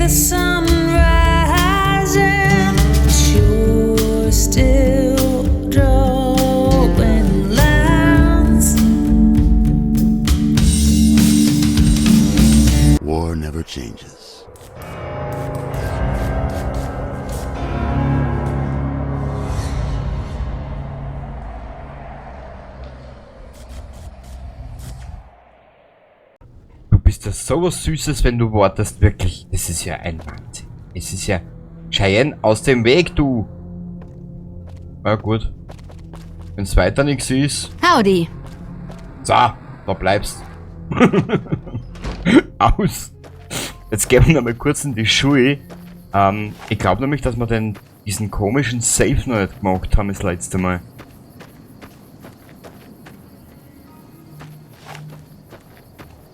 the sun rising, but you're still drawing lines. War never changes. Du bist ja sowas Süßes, wenn du wartest, wirklich. Das ist ja ein Wahnsinn. Es ist ja... Cheyenne, aus dem Weg, du! Na gut. Wenn's weiter nichts ist... Howdy. So, da bleibst. Aus. Jetzt gehen wir noch mal kurz in die Schuhe. Ich glaub nämlich, dass wir diesen komischen Safe noch nicht gemacht haben das letzte Mal.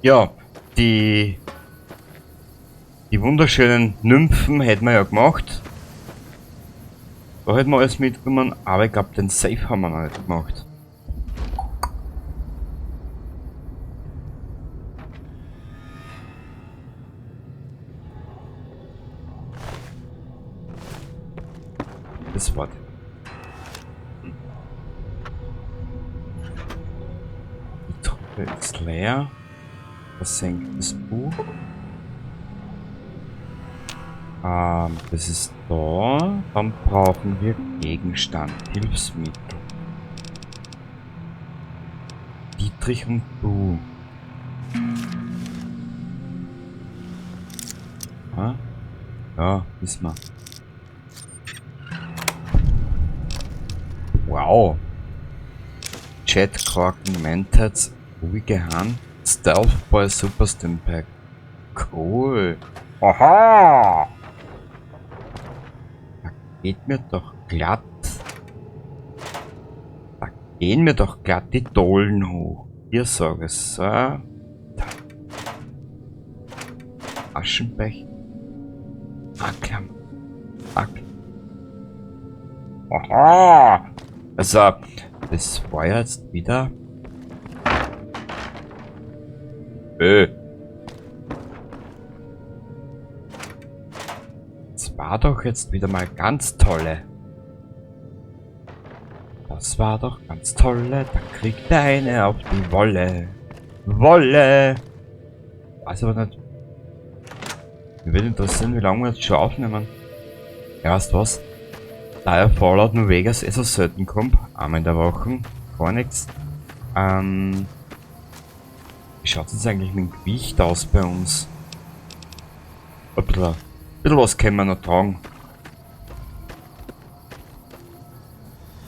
Ja, die wunderschönen Nymphen hätten wir ja gemacht. Da hätten wir alles mitgenommen, aber ich glaub, den Safe haben wir noch nicht gemacht. Das war die Truppe ist leer. Versenktes Buch. Das ist da. Dann brauchen wir Gegenstand, Hilfsmittel. Dietrich und du. Ah? Ja, wissen wir. Wow. Jet, Korken, Mentats, ruhige Hand, Stealth Boy, Super Stimpak. Cool. Aha! Da geht mir doch glatt. Da gehen mir doch glatt die Dollen hoch. Hier sag es. So. Aschenbecher. Acklam. Ack. Aha! Also, das war ja jetzt wieder. Das war doch jetzt wieder mal ganz tolle. Das war doch ganz tolle. Da kriegt der eine auf die Wolle. Wolle! Weiß aber nicht. Mich würde interessieren, wie lange wir jetzt schon aufnehmen. Ja, weißt du was? Da ja Fallout New Vegas eh so selten kommt, einmal in der Woche, gar nichts. Wie schaut's jetzt eigentlich mit dem Gewicht aus bei uns? Ein bisschen was können wir noch tragen.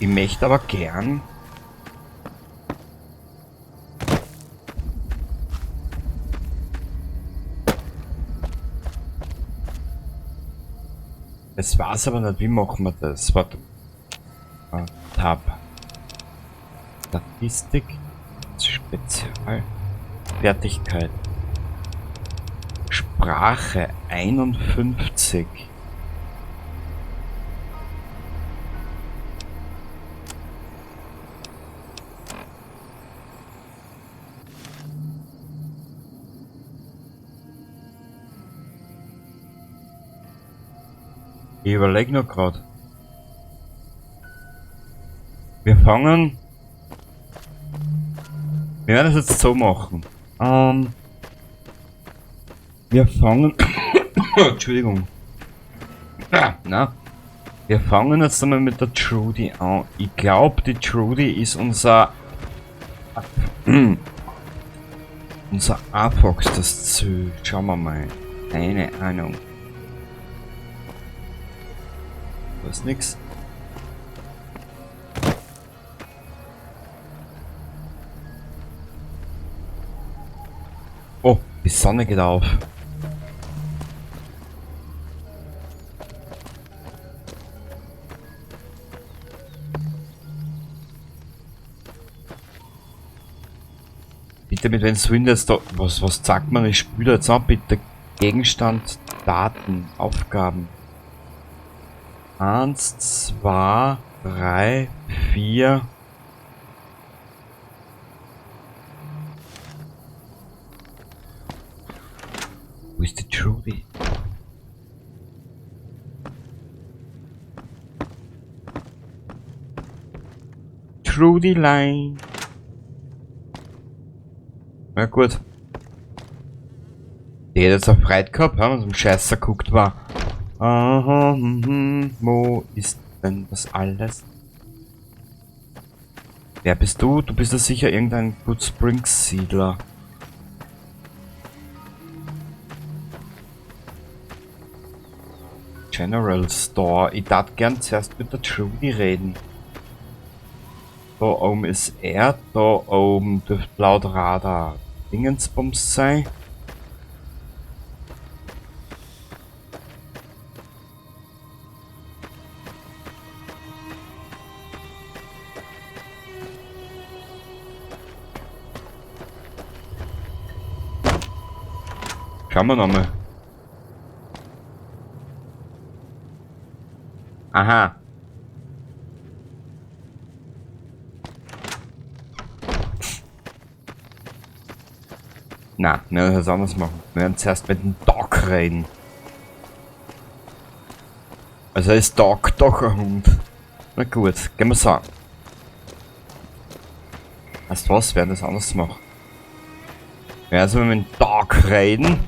Ich möchte aber gern... Es weiß aber nicht, wie machen wir das? Warte. Tab. Statistik. Spezial. Fertigkeit. Sprache 51. Ich überleg noch grad. Wir fangen. Wir werden es jetzt so machen. Wir fangen. Entschuldigung. Ah, na. Wir fangen jetzt einmal mit der Trudy an. Ich glaub, die Trudy ist unser einfachstes Ziel. Schauen wir mal. Keine Ahnung. Da ist nix. Oh, die Sonne geht auf. Bitte mit wem soll denn das da... Was sagt man? Ich spüle da jetzt an, bitte. Gegenstand, Daten, Aufgaben. 1, 2, 3, 4. Wo ist die Trudy? Trudy Line. Na gut. Die hätte jetzt auch Freude gehabt, wenn man so Scheiße geguckt war. Aha, wo ist denn das alles? Wer bist du? Du bist ja sicher irgendein Good Springs Siedler. General Store. Ich darf gern zuerst mit der Trudy reden. Da oben ist er, da oben dürfte laut Radar Dingensbums sein. Schauen wir nochmal. Aha. Na, wir werden das anders machen. Wir werden zuerst mit dem Dog reden. Also ist Dog doch ein Hund. Na gut, gehen wir so. Weißt du was? Wir werden das anders machen. Wir werden also mit dem Dog reden.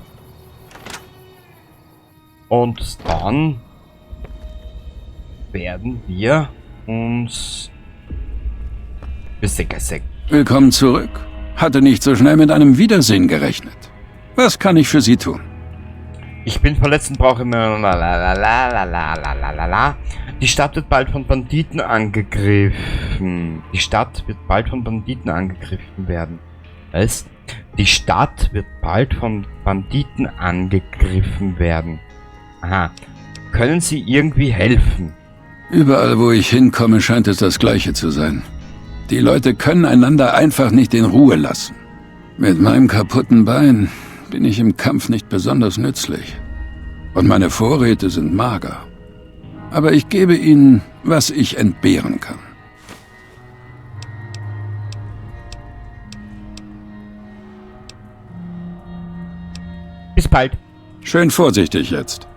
Und dann werden wir uns besiegen. Willkommen zurück. Hatte nicht so schnell mit einem Wiedersehen gerechnet. Was kann ich für Sie tun? Ich bin verletzt und brauche immer la la la la la la la la la. Die Stadt wird bald von Banditen angegriffen. Die Stadt wird bald von Banditen angegriffen werden. Was? Die Stadt wird bald von Banditen angegriffen werden. Aha. Können Sie irgendwie helfen? Überall, wo ich hinkomme, scheint es das Gleiche zu sein. Die Leute können einander einfach nicht in Ruhe lassen. Mit meinem kaputten Bein bin ich im Kampf nicht besonders nützlich. Und meine Vorräte sind mager. Aber ich gebe Ihnen, was ich entbehren kann. Bis bald. Schön vorsichtig jetzt.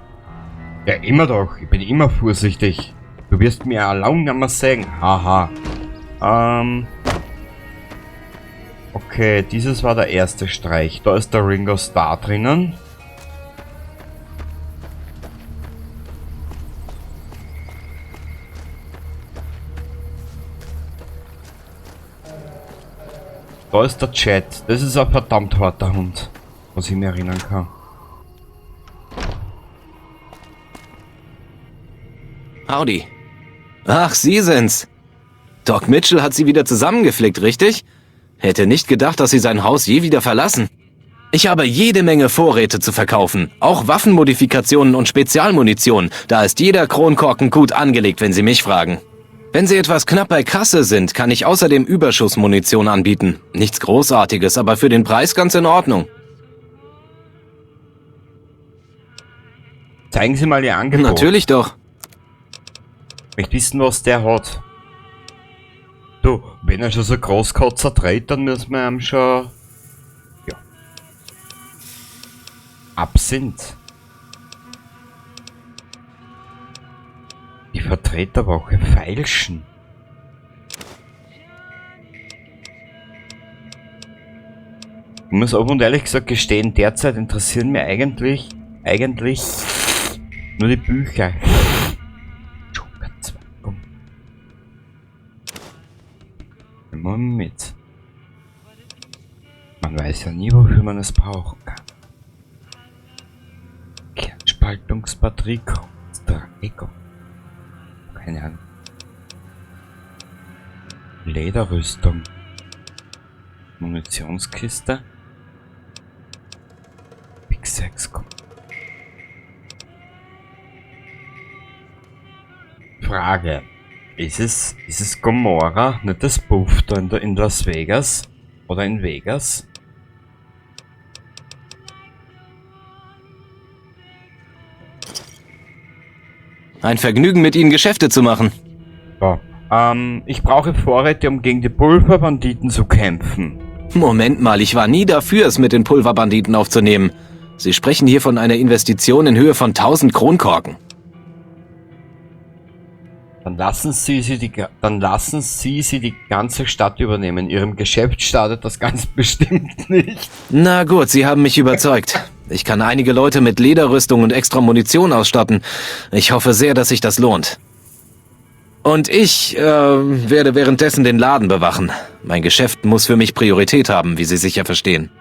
Ja, immer doch. Ich bin immer vorsichtig. Du wirst mir erlauben, nicht mehr sagen. Haha. Okay, dieses war der erste Streich. Da ist der Ringo Starr drinnen. Da ist der Chat. Das ist ein verdammt harter Hund, was ich mir erinnern kann. Howdy. Ach, Sie sind's. Doc Mitchell hat Sie wieder zusammengeflickt, richtig? Hätte nicht gedacht, dass Sie sein Haus je wieder verlassen. Ich habe jede Menge Vorräte zu verkaufen. Auch Waffenmodifikationen und Spezialmunition. Da ist jeder Kronkorken gut angelegt, wenn Sie mich fragen. Wenn Sie etwas knapp bei Kasse sind, kann ich außerdem Überschussmunition anbieten. Nichts Großartiges, aber für den Preis ganz in Ordnung. Zeigen Sie mal Ihr Angebot. Natürlich doch. Ich möchte wissen, was der hat. Du, wenn er schon so Großkotzer dreht, dann müssen wir ihm schon... Ja. Absinth. Die Vertreterwoche feilschen. Ich muss offen und ehrlich gesagt gestehen, derzeit interessieren mir eigentlich nur die Bücher. Joker 2, komm. Immer mit. Man weiß ja nie, wofür man es brauchen kann. Kernspaltungsbatterie kommt. 3, keine Ahnung. Lederrüstung. Munitionskiste. Big 6 kommt. Frage. Ist es Gomorra, nicht das Puff da in Las Vegas? Oder in Vegas? Ein Vergnügen, mit Ihnen Geschäfte zu machen. So, ich brauche Vorräte, um gegen die Pulverbanditen zu kämpfen. Moment mal, ich war nie dafür, es mit den Pulverbanditen aufzunehmen. Sie sprechen hier von einer Investition in Höhe von 1000 Kronkorken. Dann lassen Sie sie die ganze Stadt übernehmen. Ihrem Geschäft startet das ganz bestimmt nicht. Na gut, Sie haben mich überzeugt. Ich kann einige Leute mit Lederrüstung und extra Munition ausstatten. Ich hoffe sehr, dass sich das lohnt. Und ich werde währenddessen den Laden bewachen. Mein Geschäft muss für mich Priorität haben, wie Sie sicher verstehen.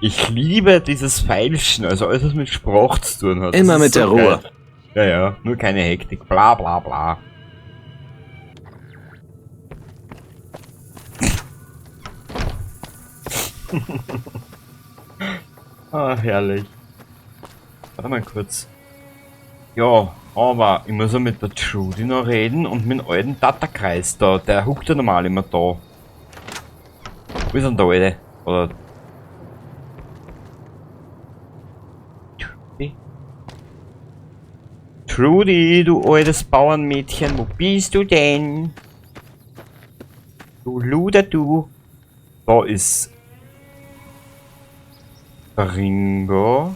Ich liebe dieses Feilschen, also alles, was mit Sprache zu tun hat. Immer mit der Ruhe. Geil. Ja, ja, nur keine Hektik, bla bla bla. Ah, herrlich. Warte mal kurz. Ja, aber ich muss ja mit der Trudy noch reden und mit dem alten Tatterkreis da. Der huckt ja normal immer da. Wo ist denn der alte? Oder... Trudy? Trudy, du altes Bauernmädchen, wo bist du denn? Du Luder, du. Da ist Ringo.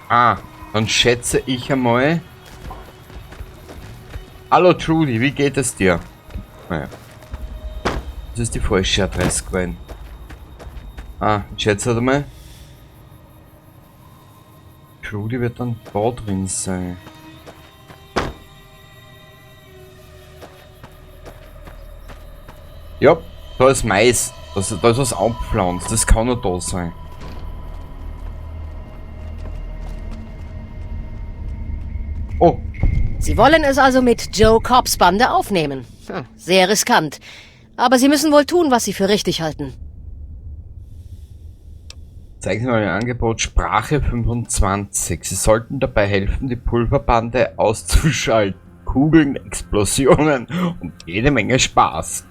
Ah, dann schätze ich einmal. Hallo Trudy, wie geht es dir? Naja. Das ist die falsche Adresse gewesen. Ah, ich schätze einmal. Trudy wird dann da drin sein. Ja, da ist Mais. Da ist was anpflanzt. Das kann nur da sein. Oh. Sie wollen es also mit Joe Cobbs Bande aufnehmen. Sehr riskant. Aber Sie müssen wohl tun, was Sie für richtig halten. Zeigen Sie mal ein Angebot. Sprache 25. Sie sollten dabei helfen, die Pulverbande auszuschalten. Kugeln, Explosionen und jede Menge Spaß.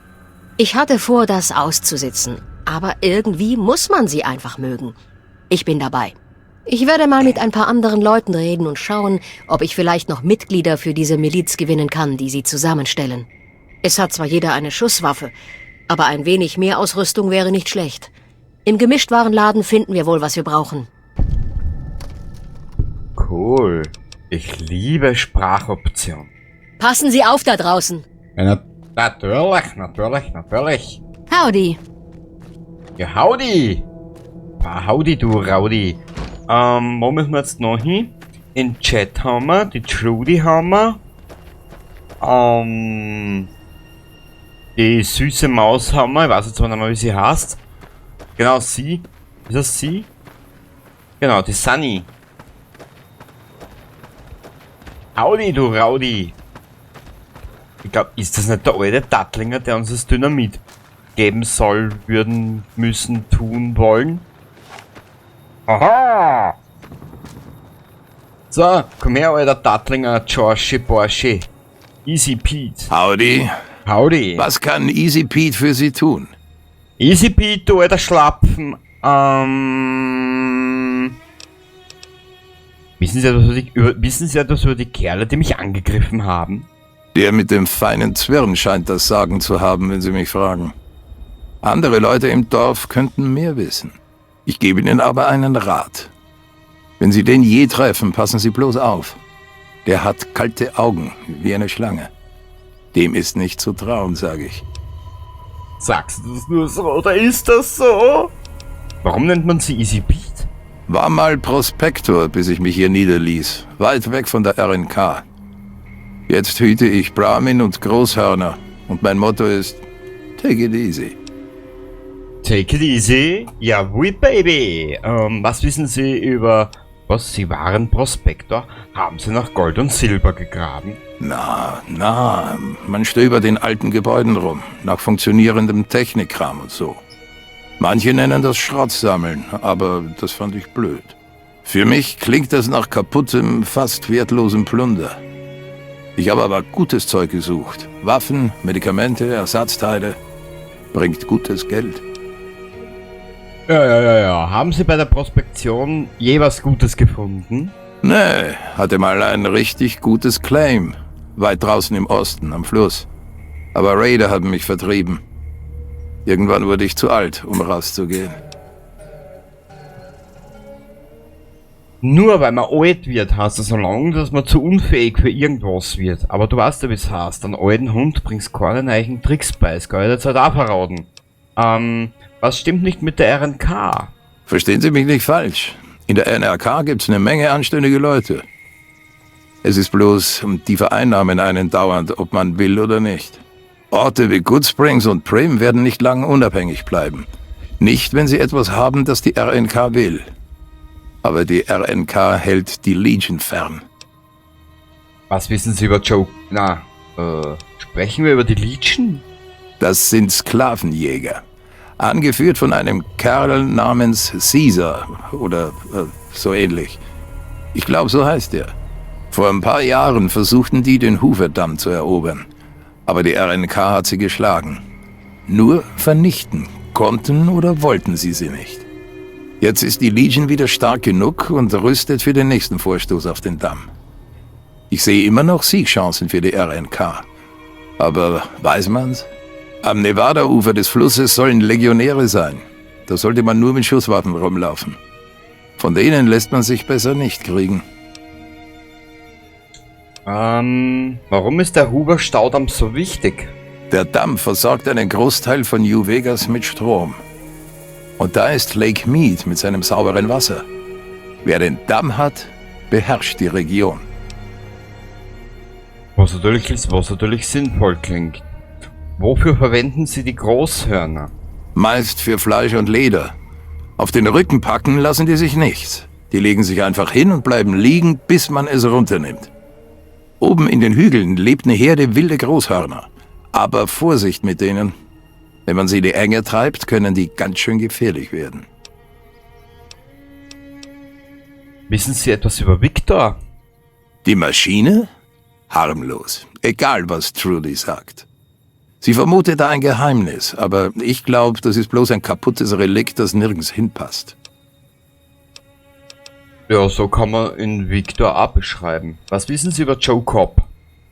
Ich hatte vor, das auszusitzen. Aber irgendwie muss man sie einfach mögen. Ich bin dabei. Ich werde mal mit ein paar anderen Leuten reden und schauen, ob ich vielleicht noch Mitglieder für diese Miliz gewinnen kann, die sie zusammenstellen. Es hat zwar jeder eine Schusswaffe, aber ein wenig mehr Ausrüstung wäre nicht schlecht. Im Gemischtwarenladen finden wir wohl, was wir brauchen. Cool. Ich liebe Sprachoption. Passen Sie auf da draußen. Ja, natürlich, natürlich, natürlich. Howdy. Ja, howdy. Ah, howdy, du Rowdy. Wo müssen wir jetzt noch hin? In Chat haben wir, die Trudy haben wir. Die süße Maus haben wir, ich weiß jetzt zwar nicht mehr, wie sie heißt. Genau, sie. Ist das sie? Genau, die Sunny. Howdy, du Rowdy. Ich glaub, ist das nicht der alte Tattlinger, der uns das Dynamit geben soll, würden, müssen, tun, wollen? Aha! So, komm her, alter Tattlinger, Joshi Borschi. Easy Pete. Howdy. Howdy. Was kann Easy Pete für Sie tun? Easy Pete, du alter Schlapfen. Wissen Sie etwas über die, über, wissen Sie etwas über die Kerle, die mich angegriffen haben? Der mit dem feinen Zwirn scheint das Sagen zu haben, wenn Sie mich fragen. Andere Leute im Dorf könnten mehr wissen. Ich gebe Ihnen aber einen Rat. Wenn Sie den je treffen, passen Sie bloß auf. Der hat kalte Augen, wie eine Schlange. Dem ist nicht zu trauen, sage ich. Sagst du das nur so, oder ist das so? Warum nennt man sie Easy Pete? War mal Prospektor, bis ich mich hier niederließ. Weit weg von der RNK. Jetzt hüte ich Brahmin und Großhörner. Und mein Motto ist, take it easy. Take it easy? Ja, oui, baby. Was wissen Sie über... Was, Sie waren Prospektor? Haben Sie nach Gold und Silber gegraben? Na, na, man stöbert in alten Gebäuden rum, nach funktionierendem Technikkram und so. Manche nennen das Schrott sammeln, aber das fand ich blöd. Für mich klingt das nach kaputtem, fast wertlosem Plunder. Ich habe aber gutes Zeug gesucht. Waffen, Medikamente, Ersatzteile. Bringt gutes Geld. Ja, ja, ja, ja. Haben Sie bei der Prospektion je was Gutes gefunden? Nee, hatte mal ein richtig gutes Claim. Weit draußen im Osten, am Fluss. Aber Raider haben mich vertrieben. Irgendwann wurde ich zu alt, um rauszugehen. Nur weil man alt wird, heißt das so lange, dass man zu unfähig für irgendwas wird. Aber du weißt ja, wie's heißt. Einen alten Hund bringst keine neuen Tricks bei. Das kann ich jetzt halt auch verraten. Was stimmt nicht mit der RNK? Verstehen Sie mich nicht falsch. In der NRK gibt's eine Menge anständige Leute. Es ist bloß, die vereinnahmen einen dauernd, ob man will oder nicht. Orte wie Good Springs und Prim werden nicht lang unabhängig bleiben. Nicht, wenn sie etwas haben, das die RNK will. Aber die RNK hält die Legion fern. Was wissen Sie über Joe? Na, sprechen wir über die Legion? Das sind Sklavenjäger. Angeführt von einem Kerl namens Caesar oder so ähnlich. Ich glaub, so heißt er. Vor ein paar Jahren versuchten die, den Hoover-Damm zu erobern. Aber die RNK hat sie geschlagen. Nur vernichten konnten oder wollten sie sie nicht. Jetzt ist die Legion wieder stark genug und rüstet für den nächsten Vorstoß auf den Damm. Ich sehe immer noch Siegchancen für die RNK. Aber weiß man's? Am Nevada-Ufer des Flusses sollen Legionäre sein. Da sollte man nur mit Schusswaffen rumlaufen. Von denen lässt man sich besser nicht kriegen. Warum ist der Hoover-Staudamm so wichtig? Der Damm versorgt einen Großteil von New Vegas mit Strom. Und da ist Lake Mead mit seinem sauberen Wasser. Wer den Damm hat, beherrscht die Region. Was natürlich sinnvoll klingt. Wofür verwenden Sie die Großhörner? Meist für Fleisch und Leder. Auf den Rücken packen lassen die sich nichts. Die legen sich einfach hin und bleiben liegen, bis man es runternimmt. Oben in den Hügeln lebt eine Herde wilde Großhörner. Aber Vorsicht mit denen. Wenn man sie in die Enge treibt, können die ganz schön gefährlich werden. Wissen Sie etwas über Victor? Die Maschine? Harmlos. Egal, was Trudy sagt. Sie vermutet da ein Geheimnis, aber ich glaub, das ist bloß ein kaputtes Relikt, das nirgends hinpasst. Ja, so kann man in Victor auch beschreiben. Was wissen Sie über Joe Cobb?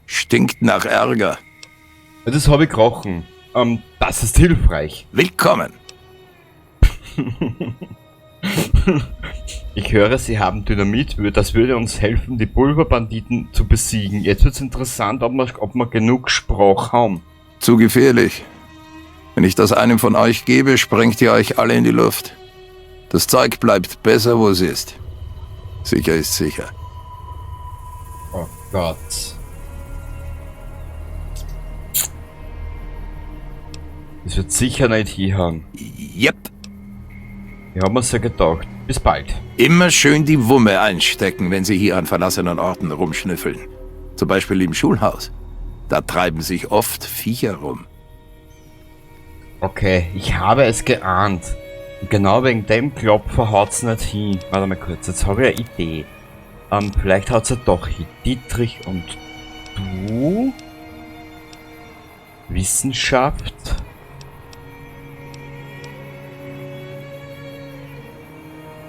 Stinkt nach Ärger. Ja, das hab ich gerochen. Das ist hilfreich. Willkommen. Ich höre, Sie haben Dynamit. Das würde uns helfen, die Pulverbanditen zu besiegen. Jetzt wird's interessant, ob wir genug Sprach haben. Zu gefährlich. Wenn ich das einem von euch gebe, sprengt ihr euch alle in die Luft. Das Zeug bleibt besser, wo es ist. Sicher ist sicher. Oh Gott. Das wird sicher nicht hinhauen. Yep. Ich hab mir's ja gedacht. Bis bald. Immer schön die Wumme einstecken, wenn Sie hier an verlassenen Orten rumschnüffeln. Zum Beispiel im Schulhaus. Da treiben sich oft Viecher rum. Okay, ich habe es geahnt. Und genau wegen dem Klopfer haut's nicht hin. Warte mal kurz, jetzt habe ich eine Idee. Vielleicht haut's ja doch hin. Dietrich und du? Wissenschaft?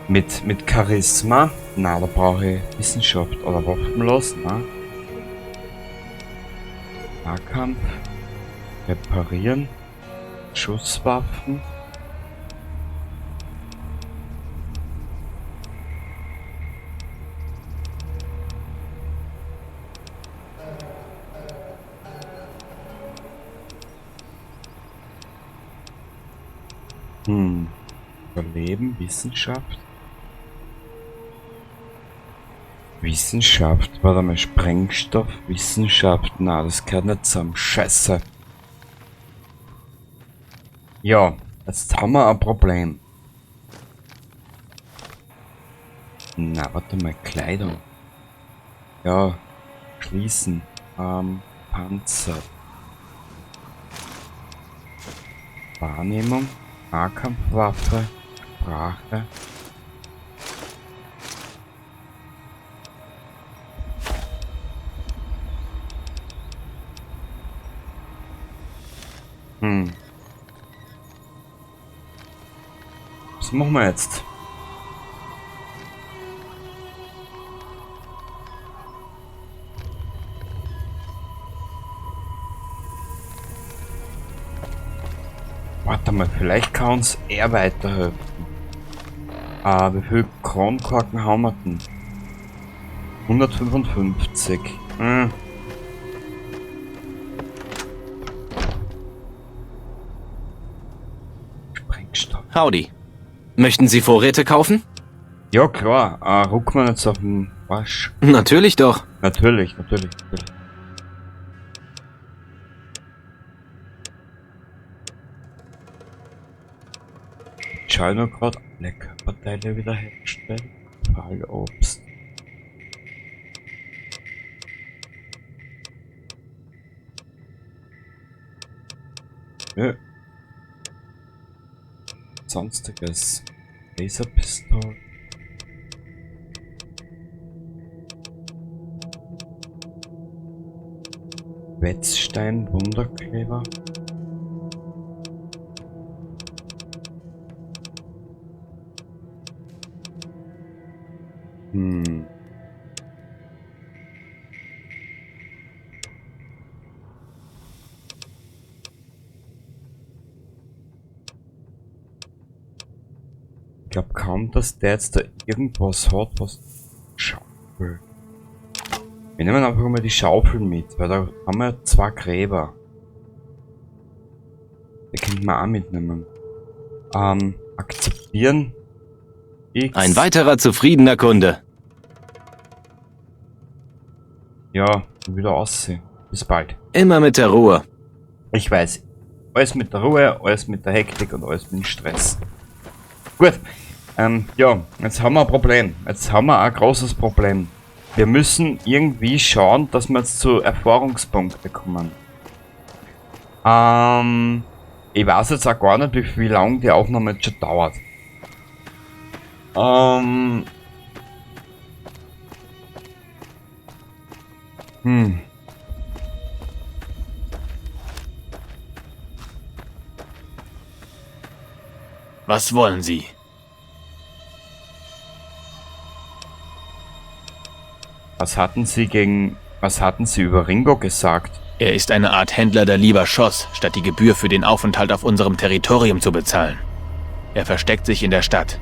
Mit Charisma? Na, da brauche ich Wissenschaft oder waffenlos, na? Nahkampf. Reparieren. Schusswaffen. Überleben, Wissenschaft. Wissenschaft, warte mal, Sprengstoff, Wissenschaft, na, das gehört nicht zusammen. Scheiße. Ja, jetzt haben wir ein Problem. Na, warte mal, Kleidung. Ja, schließen. Panzer. Wahrnehmung, Nahkampfwaffe, Sprache. Was machen wir jetzt? What Warte mal, vielleicht kann uns er weiterhelfen. Wie viel Kronkorken haben wir denn? 155. Hm. Sprengstoff. Howdy. Möchten Sie Vorräte kaufen? Ja, klar. Ruck mal jetzt auf den Arsch. Natürlich doch. Natürlich, natürlich, natürlich. Ich schau nur grad alle Körperteile wiederherstellen. Fallobst. Nö. Sonstiges. Laserpistole. Wetzstein, Wunderkleber. Ich glaub kaum, dass der jetzt da irgendwas hat, was Schaufel. Wir nehmen einfach mal die Schaufel mit, weil da haben wir 2 Gräber. Die könnten wir auch mitnehmen. Akzeptieren. X. Ein weiterer zufriedener Kunde. Ja, wieder aussehen. Bis bald. Immer mit der Ruhe. Ich weiß. Alles mit der Ruhe, alles mit der Hektik und alles mit dem Stress. Gut. Ja, jetzt haben wir ein Problem. Jetzt haben wir ein großes Problem. Wir müssen irgendwie schauen, dass wir jetzt zu Erfahrungspunkten kommen. Ich weiß jetzt auch gar nicht, wie lange die Aufnahme jetzt schon dauert. Was wollen Sie? Was hatten Sie gegen, was hatten Sie über Ringo gesagt? Er ist eine Art Händler, der lieber schoss, statt die Gebühr für den Aufenthalt auf unserem Territorium zu bezahlen. Er versteckt sich in der Stadt.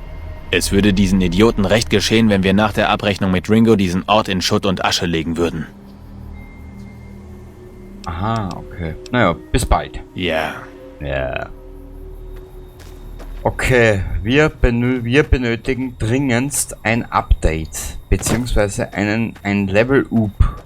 Es würde diesen Idioten recht geschehen, wenn wir nach der Abrechnung mit Ringo diesen Ort in Schutt und Asche legen würden. Aha, okay. Naja, bis bald. Ja. Ja. Okay, wir benötigen dringendst ein Update, beziehungsweise ein Level-Up.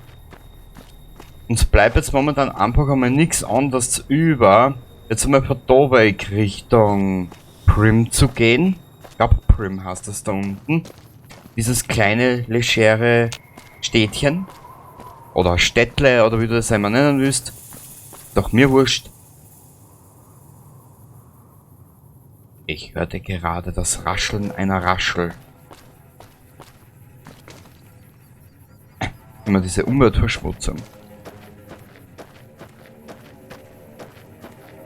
Uns bleibt jetzt momentan einfach einmal nichts anderes über, jetzt einmal von da weg Richtung Primm zu gehen. Ich glaub, Primm heißt das da unten. Dieses kleine, legere Städtchen. Oder Städtle, oder wie du das einmal nennen willst. Doch mir wurscht. Ich hörte gerade das Rascheln einer Raschel. Immer diese Umweltverschmutzung.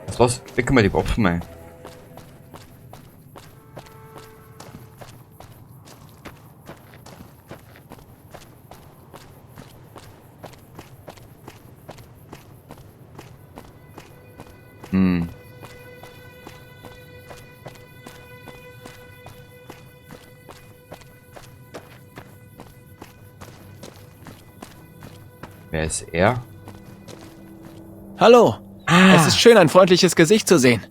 Was los? Wir können die Waffen ein. Wer ist er? Hallo. Es ist schön, ein freundliches Gesicht zu sehen.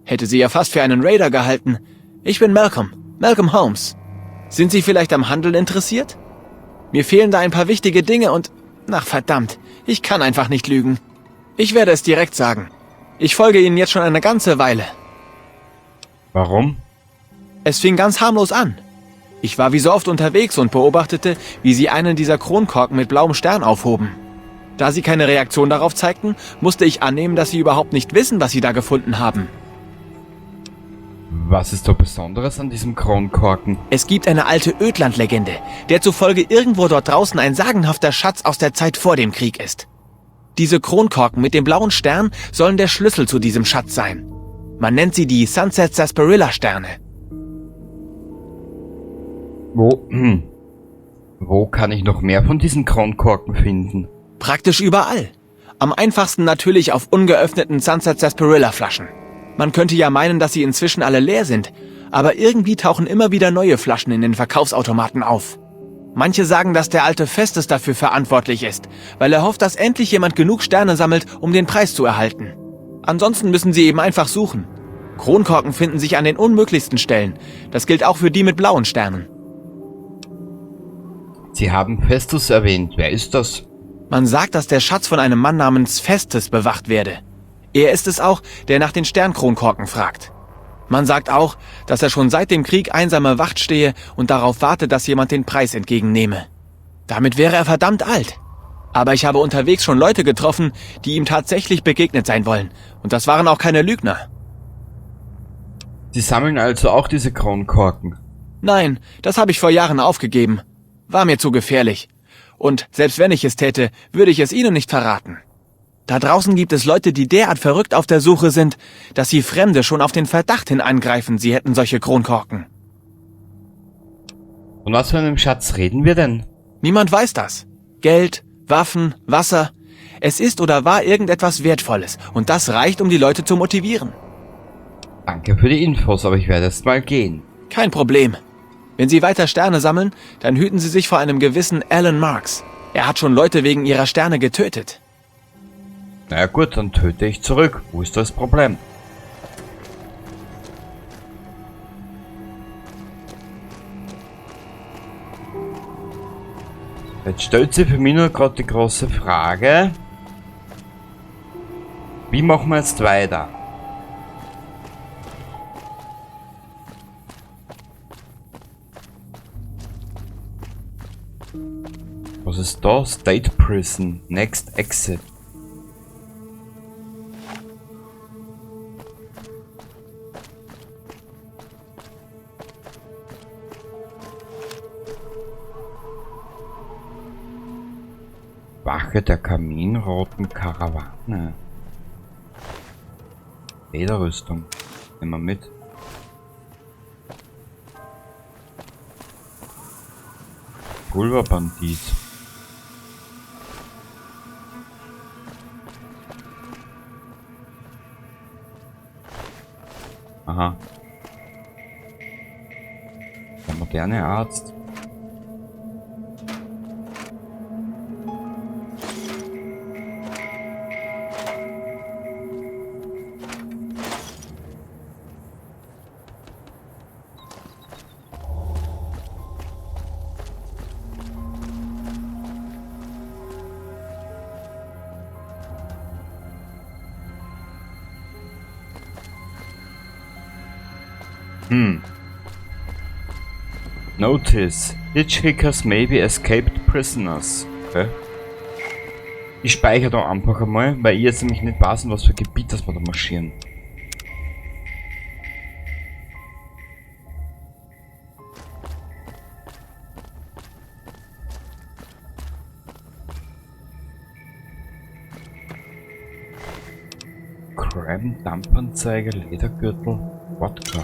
Hätte Sie ja fast für einen Raider gehalten. Ich bin Malcolm. Malcolm Holmes. Sind Sie vielleicht am Handel interessiert? Mir fehlen da ein paar wichtige Dinge und... Ach verdammt, ich kann einfach nicht lügen. Ich werde es direkt sagen. Ich folge Ihnen jetzt schon eine ganze Weile. Warum? Es fing ganz harmlos an. Ich war wie so oft unterwegs und beobachtete, wie Sie einen dieser Kronkorken mit blauem Stern aufhoben. Da Sie keine Reaktion darauf zeigten, musste ich annehmen, dass Sie überhaupt nicht wissen, was Sie da gefunden haben. Was ist da Besonderes an diesem Kronkorken? Es gibt eine alte Ödland-Legende, der zufolge irgendwo dort draußen ein sagenhafter Schatz aus der Zeit vor dem Krieg ist. Diese Kronkorken mit dem blauen Stern sollen der Schlüssel zu diesem Schatz sein. Man nennt sie die Sunset Sarsaparilla Sterne. Wo kann ich noch mehr von diesen Kronkorken finden? Praktisch überall. Am einfachsten natürlich auf ungeöffneten Sunset Sarsaparilla Flaschen. Man könnte ja meinen, dass sie inzwischen alle leer sind, aber irgendwie tauchen immer wieder neue Flaschen in den Verkaufsautomaten auf. Manche sagen, dass der alte Festes dafür verantwortlich ist, weil er hofft, dass endlich jemand genug Sterne sammelt, um den Preis zu erhalten. Ansonsten müssen sie eben einfach suchen. Kronkorken finden sich an den unmöglichsten Stellen. Das gilt auch für die mit blauen Sternen. Sie haben Festus erwähnt. Wer ist das? Man sagt, dass der Schatz von einem Mann namens Festes bewacht werde. Er ist es auch, der nach den Sternkronkorken fragt. Man sagt auch, dass er schon seit dem Krieg einsame Wacht stehe und darauf warte, dass jemand den Preis entgegennehme. Damit wäre er verdammt alt. Aber ich habe unterwegs schon Leute getroffen, die ihm tatsächlich begegnet sein wollen. Und das waren auch keine Lügner. Sie sammeln also auch diese Kronkorken. Nein, das habe ich vor Jahren aufgegeben. War mir zu gefährlich. Und selbst wenn ich es täte, würde ich es Ihnen nicht verraten. Da draußen gibt es Leute, die derart verrückt auf der Suche sind, dass sie Fremde schon auf den Verdacht hin angreifen, sie hätten solche Kronkorken. Von was für einem Schatz reden wir denn? Niemand weiß das. Geld, Waffen, Wasser. Es ist oder war irgendetwas Wertvolles und das reicht, um die Leute zu motivieren. Danke für die Infos, aber ich werde jetzt mal gehen. Kein Problem. Wenn Sie weiter Sterne sammeln, dann hüten Sie sich vor einem gewissen Alan Marks. Er hat schon Leute wegen ihrer Sterne getötet. Na ja gut, dann töte ich zurück. Wo ist das Problem? Jetzt stellt sich für mich nur gerade die große Frage. Wie machen wir jetzt weiter? Was ist da? State Prison. Next Exit. Wache der kaminroten Karawane. Lederrüstung. Nehmen wir mit. Pulverbandit. Aha. Der moderne Arzt. Notice. Hitchhikers may be escaped prisoners. Okay. Ich speichere da einfach einmal, weil ich jetzt nämlich nicht weiß, in was für Gebiet das wir da marschieren. Crime, Dampfanzeiger, Ledergürtel, Wodka.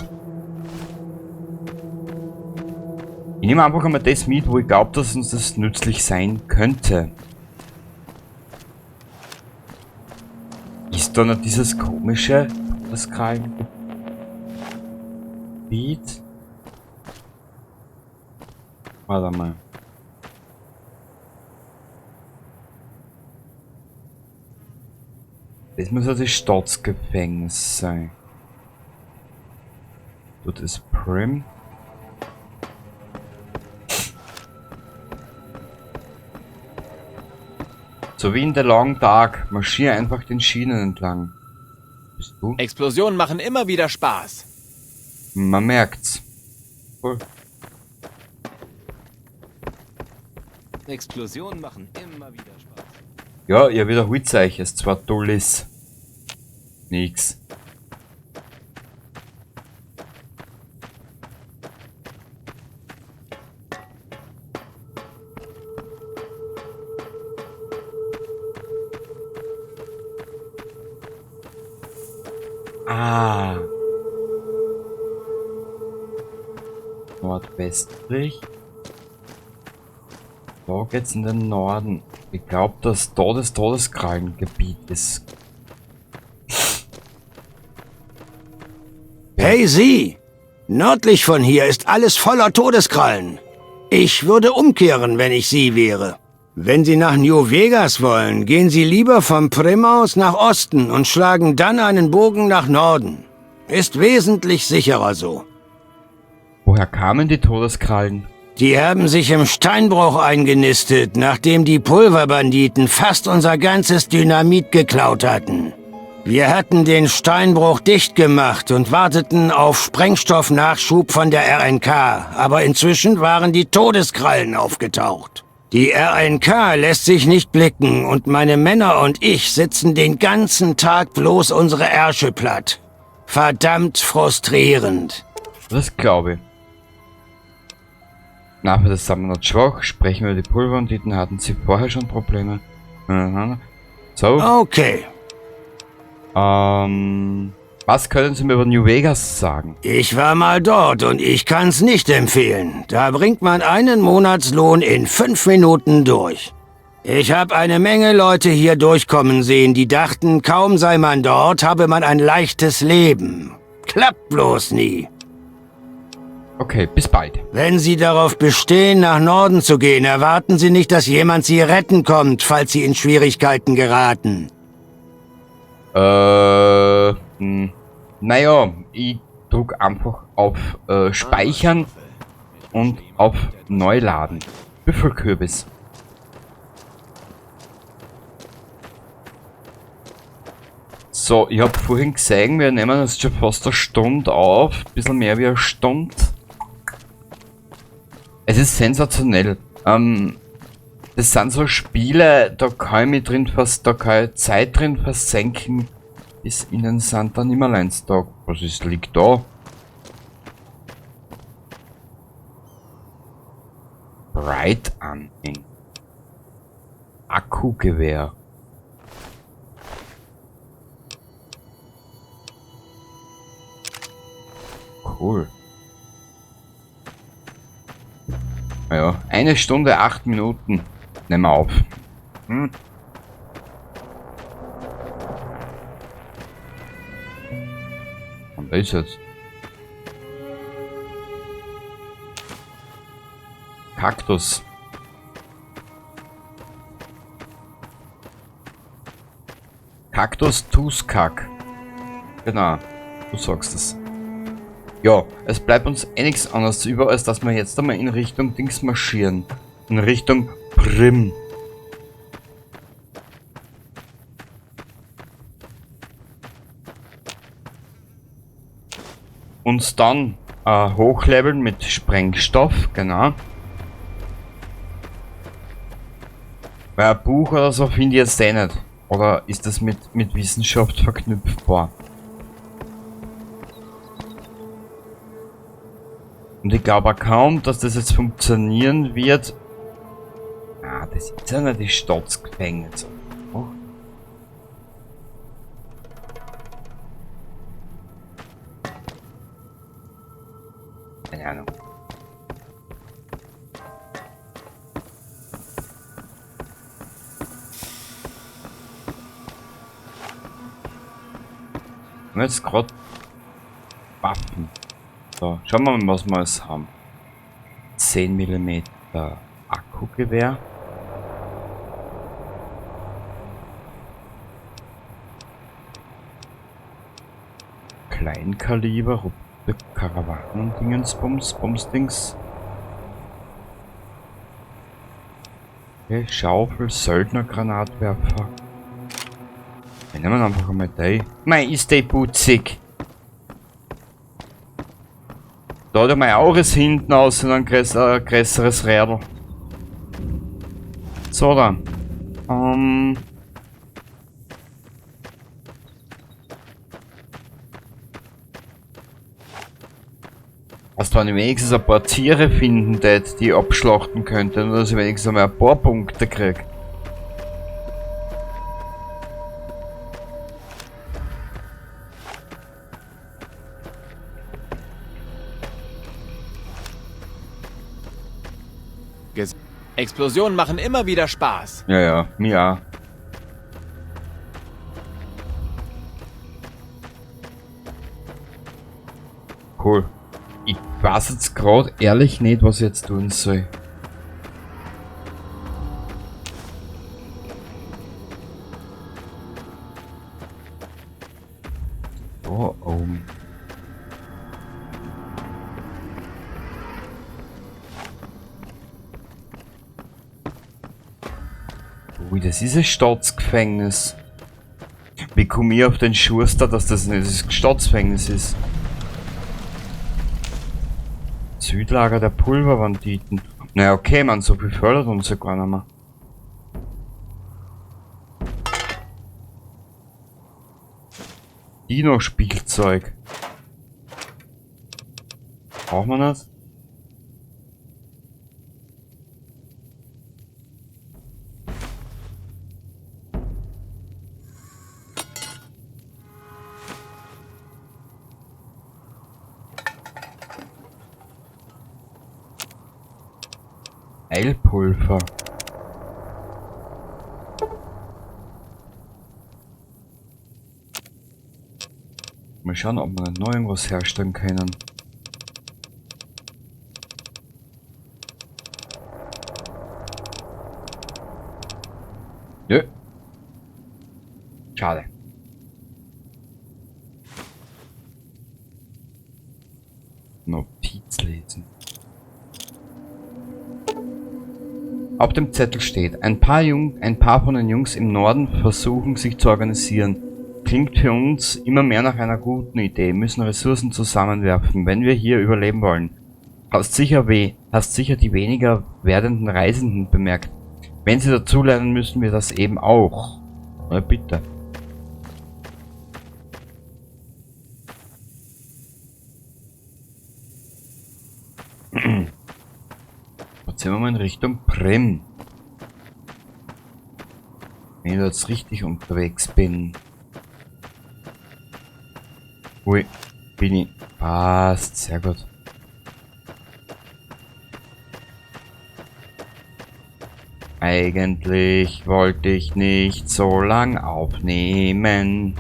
Ich nehme einfach einmal das mit, wo ich glaub, dass uns das nützlich sein könnte. Ist da noch dieses komische Todeskrallengebiet? Warte mal. Das muss ja das Staatsgefängnis sein. Dort ist Prim. So wie in The Long Dark, marschier einfach den Schienen entlang. Bist du? Explosionen machen immer wieder Spaß. Man merkt's. Cool. Explosionen machen immer wieder Spaß. Ja, ihr wiederholt euch, es zwar toll ist. Nix. Ah. Nordwestlich. Da geht's in den Norden. Ich glaub, dass da das Todeskrallengebiet ist. Hey Sie! Nördlich von hier ist alles voller Todeskrallen. Ich würde umkehren, wenn ich Sie wäre. Wenn Sie nach New Vegas wollen, gehen Sie lieber vom Primm aus nach Osten und schlagen dann einen Bogen nach Norden. Ist wesentlich sicherer so. Woher kamen die Todeskrallen? Die haben sich im Steinbruch eingenistet, nachdem die Pulverbanditen fast unser ganzes Dynamit geklaut hatten. Wir hatten den Steinbruch dicht gemacht und warteten auf Sprengstoffnachschub von der RNK, aber inzwischen waren die Todeskrallen aufgetaucht. Die RNK lässt sich nicht blicken und meine Männer und ich sitzen den ganzen Tag bloß unsere Ärsche platt. Verdammt frustrierend. Das glaube ich. Na, für das sind wir nicht schwach. Sprechen wir über die Pulverbanditen, hatten sie vorher schon Probleme. Mhm. So. Okay. Was können Sie mir über New Vegas sagen? Ich war mal dort und ich kann's nicht empfehlen. Da bringt man einen Monatslohn in 5 Minuten durch. Ich habe eine Menge Leute hier durchkommen sehen, die dachten, kaum sei man dort, habe man ein leichtes Leben. Klappt bloß nie. Okay, bis bald. Wenn Sie darauf bestehen, nach Norden zu gehen, erwarten Sie nicht, dass jemand Sie retten kommt, falls Sie in Schwierigkeiten geraten. Naja, ich drück einfach auf Speichern und auf Neuladen. Büffelkürbis. So, ich hab vorhin gesehen, wir nehmen jetzt schon fast eine Stunde auf. Ein bisschen mehr wie eine Stunde. Es ist sensationell. Das sind so Spiele, da kann ich mich drin vers-, da kann ich Zeit drin versenken, bis in den Santa Nimmerleinstag. Was ist, liegt da? Bright Anhänger. Akkugewehr. Cool. Ja, 1 Stunde, 8 Minuten. Nehmen wir auf. Und da ist jetzt. Kaktus. Kaktus Tuskak. Genau, du sagst es. Ja, es bleibt uns eh nichts anderes über, als dass wir jetzt einmal in Richtung Dings marschieren. In Richtung Primm. Uns dann hochleveln mit Sprengstoff, genau. Weil ein Buch oder so finde ich jetzt eh nicht. Oder ist das mit Wissenschaft verknüpfbar? Und ich glaube auch kaum, dass das jetzt funktionieren wird. Ah, das ist ja nicht die Staatsgefängnis. Oh. Keine Ahnung. Haben wir jetzt grad Waffen. So, schauen wir mal, was wir alles haben. 10 Millimeter Akkugewehr. Kleinkaliber, robuste Karawanen und Dingensbums, Bumsdings. Okay, Schaufel, Söldnergranatwerfer. Wir nehmen einfach einmal die. Mei, ist die putzig. Da hat er mein Auris hinten aus und ein größeres Rädel. So, dann. Also, wenn ich wenigstens ein paar Tiere finden tät, die ich abschlachten könnte, nur dass ich wenigstens einmal ein paar Punkte krieg. Explosionen machen immer wieder Spaß. Ja, ja, mir auch. Cool. Ich weiß jetzt gerade ehrlich nicht, was ich jetzt tun soll. Da oben. Ui, das ist ein Staatsgefängnis. Wie komme ich auf den Schuster, dass das nicht das Staatsgefängnis ist? Südlager der Pulverbanditen. Naja, okay, man, so viel fördert uns ja gar nicht mehr. Dino-Spielzeug. Braucht man das? Heilpulver. Mal schauen, ob wir noch irgendwas herstellen können. Nö. Schade. Notiz lesen. Auf dem Zettel steht, ein paar von den Jungs im Norden versuchen sich zu organisieren. Klingt für uns immer mehr nach einer guten Idee, müssen Ressourcen zusammenwerfen, wenn wir hier überleben wollen. Hast sicher die weniger werdenden Reisenden bemerkt. Wenn sie dazulernen, müssen wir das eben auch. Na bitte. Jetzt sind wir mal in Richtung Primm. Wenn ich jetzt richtig unterwegs bin. Ui, bin ich. Passt, sehr gut. Eigentlich wollte ich nicht so lang aufnehmen.